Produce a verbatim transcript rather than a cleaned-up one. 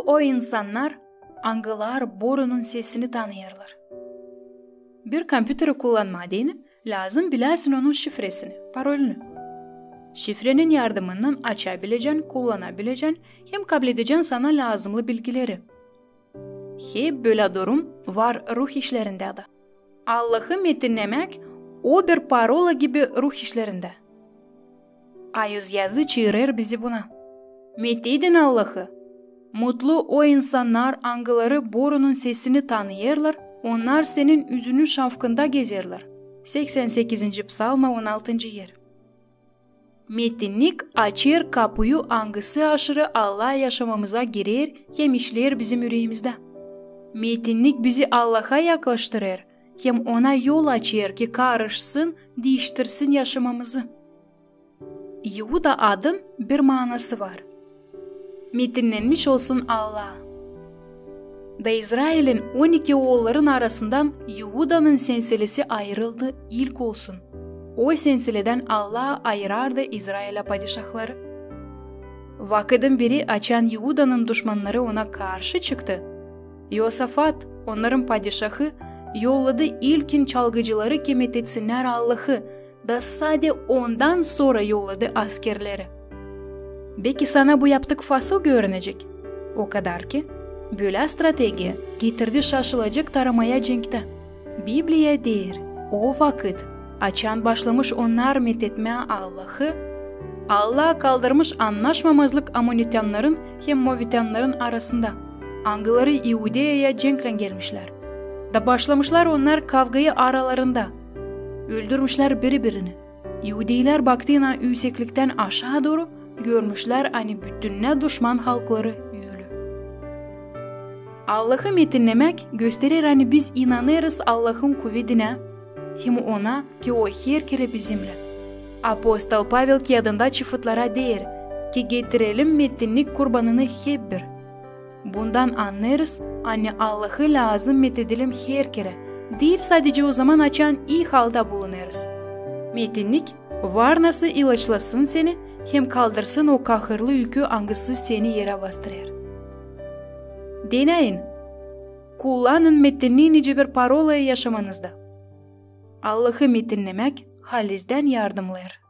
O insannar, angılar borunun sesini tanıyêrlar. Bir kompüteri kullanmaa deyni lääzım biläsin onun şifresini, parolünü. Şifrenin yardımınnan açabilecän, kullanabilecän hem kabledecän sana lääzımnı bilgileri. Hep bölä durum var ruh işlerindä dä. Allahı metinnemäk o bir parola gibi ruh işlerindä. Ayuz Yazı çaarêr bizi buna. Metedin Allahı. Mutlu o insannar, angıları borunun sesini tanıyêrlar, onnar senin üzünün şafkında gezerlär. Seksän sekizinci psalma, on altıncı er. Metinnik açêr kapuyu, angısı aşırı Allaha yaşamamıza girer hem işleer bizim üreemizdä. Metinnik bizi Allaha yaklaştırêr hem Ona yol açêr, ki karışsın, diiştirsin yaşamamızı. İuda adın bir maanası var. Metinnenmiş olsun Allah. Da İzrailin on iki oolların arasından İudanın senselesi ayırıldı ilk olsun. O senseledän Allah ayırardı İzrailä padişahları. Vakıdın biri, açan İudanın duşmannarı ona karşı çıktı, İosafat, onnarın padişahı, yolladı ilkin çalgıcıları, ki metetsinnär Allahı, da sade ondan sora yolladı askerleri. Beki sana bu yaptık fasıl görünecek. O kadar ki, bölä strategiya getirdi şaşılacek taramaya cenktä. Bibliya deer, o vakıt, açan başlamış onnar metetmää Allahı, Allah kaldırmış annaşmamazlık amonitannarın hem movitannarın arasında, angıları İudeyaya cenklän gelmişlär. Da başlamışlar onnar kavgayı aralarında. Öldürmüşlär biri-birini. İudeylär baktıynan üüsekliktän aşaa dooru, görmüşlär, ani bütünnä duşman halkları ölü. Allahı metinnemäk gösterer, ani biz inanêrız Allahın kuvedinä hem Ona, ki O her kerä bizimnän. Apostol Pavel kiyadında çifıtlara deer, ki getirelim metinnik kurbanını hep bir. Bundan annêêrız, ani Allahı lääzım metedelim her kerä, diil sadece o zaman, açan ii halda bulunêrız. Metinnik var nasıl ilaçlasın seni hem kaldırsın o kahırlı ükü, angısı seni erä bastırêr. Denäyin. Kullanın metinniyi nicä bir parolayı yaşamanızda. Allahı metinnemäk halizdän yardımnêêr.